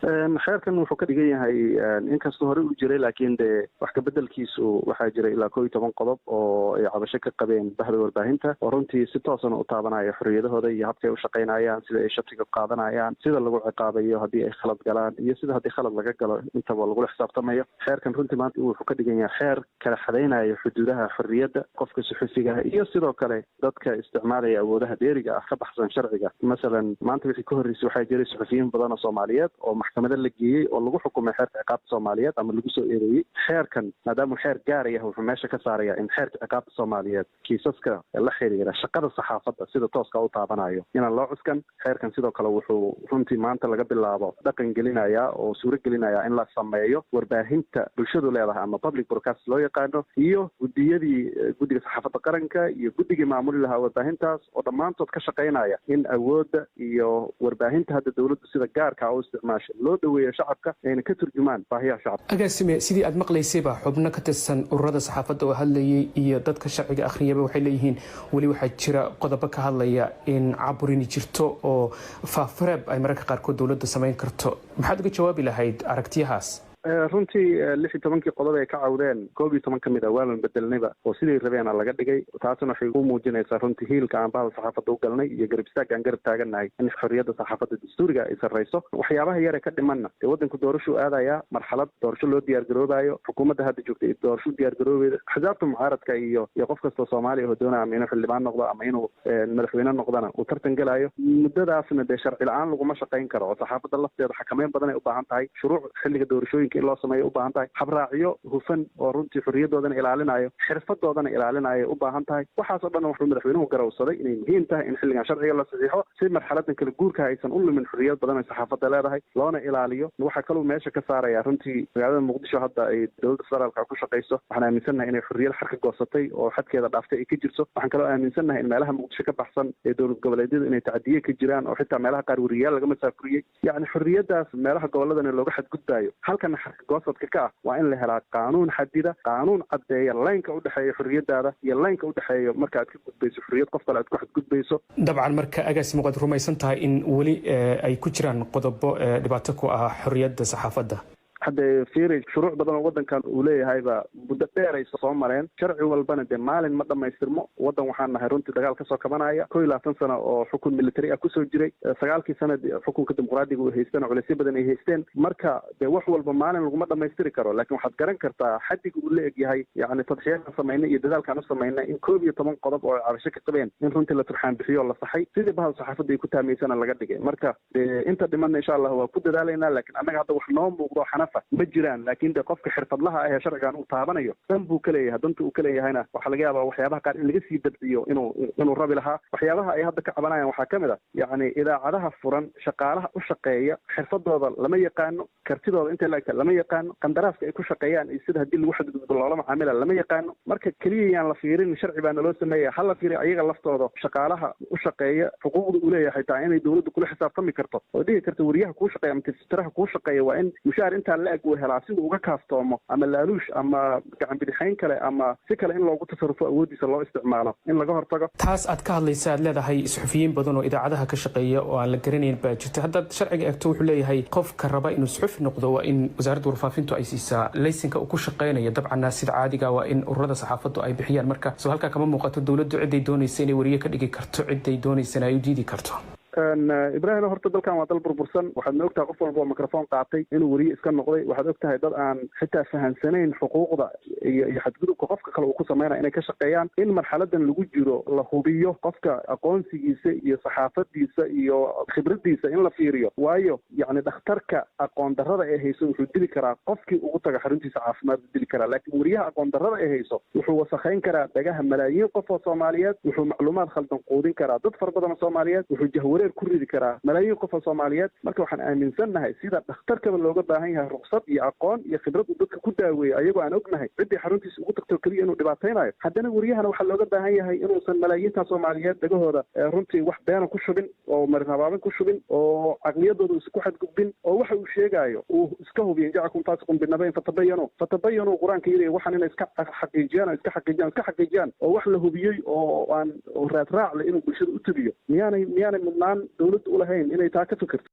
Xeerkan wuxuu ka dhigan yahay, inkastoo hore uu jiray, laakiin dee wax kabedelkiisu waxaa jiray ilaa 11 qodob oo ay cabasho ka qabeen bahda warbaahinta, oo runtii si toosana u taabanaya xorriyadahooda iyo habkay u shaqaynayaan, sida ay shatiga qaadanayaan, sida lagu ciqaabayo haddii ay khalad galaan iyo sida haddii khalad laga galo intaba lagula xisaabtamayo. Xeerkan runtii maanta wuxuu ka dhigan yahay xeer kala xadaynayo xuduudaha xorriyadda qofka suxufiga iyo sidoo kale dadka isticmaalaya awoodaha dheeriga ah ka baxsan sharciga. Masalan, maanta wixii ka horreysay waxaa jiray suxufiyiin badan oo Soomaaliyeed oo maxkamada la geeyey oo lagu xukumay xeerka ciqaabta Soomaaliyeed ama lagu soo eedeeyey. Xeerkan, maadaamuu xeer gaaraya, wuxuu meesha ka saaraya in xeerka ciqaabta Soomaaliyeed kiisaska la xiriira shaqada saxaafadda sida tooska u taabanayo inaan loo cuskan. Xeerkan sidoo kale wuxuu runtii maanta laga bilaabo dhaqan gelinayaa oo suuro gelinayaa in la sameeyo warbaahinta bulshadu leedahay ama public broadcast loo yaqaano, iyo guddiyadii, guddiga saxaafadda qaranka iyo guddigii maamuli lahaa warbaahintaas, oo dhammaantood ka shaqaynaya in awoodda iyo warbaahinta hadda dowladdu sida gaarka u isticmaasho loo dhoweeyo shacabka, ayna ka turjumaan baahiyaha shacabka. Agaasime, sidii aad maqlaysayba, xubno ka tirsan ururada saxaafadda oo hadlayay iyo dadka sharciga akhriyaba waxay leeyihiin weli waxaa jira qodobo ka hadlaya in caburini jirto oo faafareeb ay mararka qaarkood dowladda samayn karto. Maxaad uga jawaabi lahayd aragtiyahaas? Runtii 16-kii qodob ay ka cawdeen, 11 ka mid a waaban bedelnayba oo siday rabeena laga dhigay. Taasna waxay u muujinaysaa runtii hiilka aan bahda saxaafadda u galnay iyo garab istaagga aan garab taagannahay in xorriyadda saxaafadda dastuuriga ay sarrayso. Waxyaabaha yare ka dhimanna, dee waddanku doorashuu aadayaa, marxalad doorasho loo diyaar garoobayo, xukuumadda hadda joogta iyo doorasho u diyaar garoobayda, axsaabta mucaaradka iyo qof kastoo Soomaaliya oo doonaya ama inuu xildhibaan noqdo ama inuu madaxweyne noqdana uu tartan gelayo. Muddadaasna dee sharci la-aan laguma shaqayn karo, oo saxaafadda lafteeda xakameyn badan ay u baahan tahay, shuruuc xilliga doorashooyinka in loo sameeyo u baahan tahay, habraacyo hufan oo runtii xorriyadoodana ilaalinayo, xirfadoodana ilaalinayo u baahan tahay. Waxaasoo dhan wuxuu madaxweynuhu garawsaday inay muhiim tahay in xilligan sharciga la saxiixo, si marxaladan kala guurka aysan u lumin xorriyad badan ay saxaafadda leedahay, loona ilaaliyo. Waxaa kaloo meesha ka saaraya runtii magaalada Muqdisho hadda ay dowladda federaalka ku shaqayso, waxaan aaminsannahay inay xorriyad xarka goosatay oo xadkeeda dhaaftay ay ka jirto. Waxaan kaloo aaminsannahay in meelaha Muqdisho ka baxsan ee dowlad goboleedyadu inay tacadiye ka jiraan, oo xitaa meelaha qaar weriyaal laga masaafuriyey. Yacni xorriyaddaas meelaha gobolladana looga xadgudbaayo, halkana xarka goosadka ka ah, waa in la helaa qaanuun xadida, qaanuun caddeeya laynka udhexeeya xorriyadaada iyo laynka udhexeeya marka aad ka gudbayso xorriyad qof kale aad ku xadgudbayso. Dabcan, marka agaasimo, waad rumaysan tahay in weli ay ku jiraan qodobo dhibaato ku ah xorriyadda saxaafadda? Haddee fiiri, shuruuc badan oo waddankan uu leeyahayba muddo dheer ay soo mareen. Sharci walbana dee maalin ma dhammaystirmo. Waddan waxaan nahay runtii dagaal kasoo kabanaya, 21 sano oo xukun military ah kusoo jiray, 9-kii sana xukunka dimuqraadiga uu haystana culeysyo badan ay haysteen. Marka dee wax walba maalin laguma dhammaystiri karo, laakiin waxaad garan kartaa xaddiga uu la egyahay, yacni tadxiyadaan samaynay iyo dadaalkaan u samaynay in 11 qodob oo cabasho ka qabeen in runtii la turxaan bixiyo o la saxay, sidii bahal saxaafadda ay ku taamaysana laga dhigay. Marka dee inta dhimanna insha Allah waa ku dadaalaynaa, laakiin annaga hadda wax noo muuqdo xanaf ma jiraan. Laakiin de qofka xirfadlaha ah ee sharcigan uu taabanayo dan buu ka leeyahay. Danta uu ka leeyahayna waxaa laga yaabaa waxyaabaha qaar in laga sii dabciyo inuu rabi lahaa. Waxyaabaha ay hadda ka cabanayaan waxaa ka mid a, yacni idaacadaha furan shaqaalaha u shaqeeya xirfadooda lama yaqaano, kartidooda intay laegta lama yaqaano, qandaraaska ay ku shaqeeyaan iyo sida haddii lagu xadgudbo loola macaamila lama yaqaano. Marka keliya yaan la fiirin sharci baa naloo sameeya, ha la fiiriyo ayaga laftooda shaqaalaha u shaqeeya xuquuqda uu leeyahay, xitaa inay dowladdu kula xisaabtami karto oo dhihi karto weriyaha kuu shaqeeya ama tifsitiraha kuu shaqeeya waa in mushaar intaa la eg uu helaa, siduu uga kaaftoomo ama laaluush ama gacan bidixayn kale ama si kale in loogu tasarufo awooddiisa loo isticmaalo, in laga hortago. Taas aad ka hadlaysa, aad leedahay suxufiyiin badan oo idaacadaha ka shaqeeya oo aan la garanayn baa jirta, haddaad sharciga eegto wuxuu leeyahay qofka raba inuu suxufi noqdo waa in wasaaradda warfaafintu ay siisaa laysinka uu ku shaqeynayo. Dabcanna sida caadiga waa in ururada saxaafaddu ay bixiyaan. Marka soo halkaa kama muuqato dowladdu ciday doonaysa inay weriye ka dhigi karto, ciday doonaysana ay u diidi karto? Ibrahim, horta dalkan waa dal burbursan. Waxaadna ogtahay qof walba oo microphone qaatay inuu weriye iska noqday. Waxaad ogtahay dad aan xitaa fahansanayn xuquuqda iyo xadgudubka qofka kale uu ku sameynaya inay ka shaqeeyaan. In marxaladan lagu jiro la hubiyo qofka aqoonsigiisa iyo saxaafadiisa iyo khibradiisa in la fiiriyo, waayo yacni dhakhtarka aqoon darrada ee hayso wuxuu dili karaa qofkii ugu taga xaruntiisa caafimaad buu dili karaa, laakiin weriyaha aqoon darrada ee hayso wuxuu wasakhayn karaa dhagaha malaayiin qof oo Soomaaliyeed, wuxuu macluumaad khaldan quudin karaa dad fara badan oo Soomaaliyeed, wuxuu jahwareer ku ridi karaa malaayiin qof oo Soomaaliyeed. Marka waxaan aaminsannahay sida dhakhtarkaba looga baahan yahay ruqsad iyo aqoon iyo khibrad uu dadka ku daaweeyo, ayagoo aan ognahay ciddii xaruntiisa ugu tagto keliya inuu dhibaataynayo, haddana weriyahana waxaa looga baahan yahay inuusan malaayiinta Soomaaliyeed dhagahooda runtii wax beena ku shubin oo marin habaabin ku shubin oo caqliyadooda uusan ku xadgudbin, oo waxa uu sheegaayo uu iska hubiyo. إن جاءكم فاسق بنبإ فتبينوا فتبينوا, Qur-aanka yidhi, waxaan inay iska xaqiijiyaan oo iska xaqiijiyaan iska xaqiijiyaan oo wax la hubiyey oo aan raadraac leh inuu bulshada u tabiyo. Miyaanay mudnaan dowladda u lahayn inay taa ka fikirto?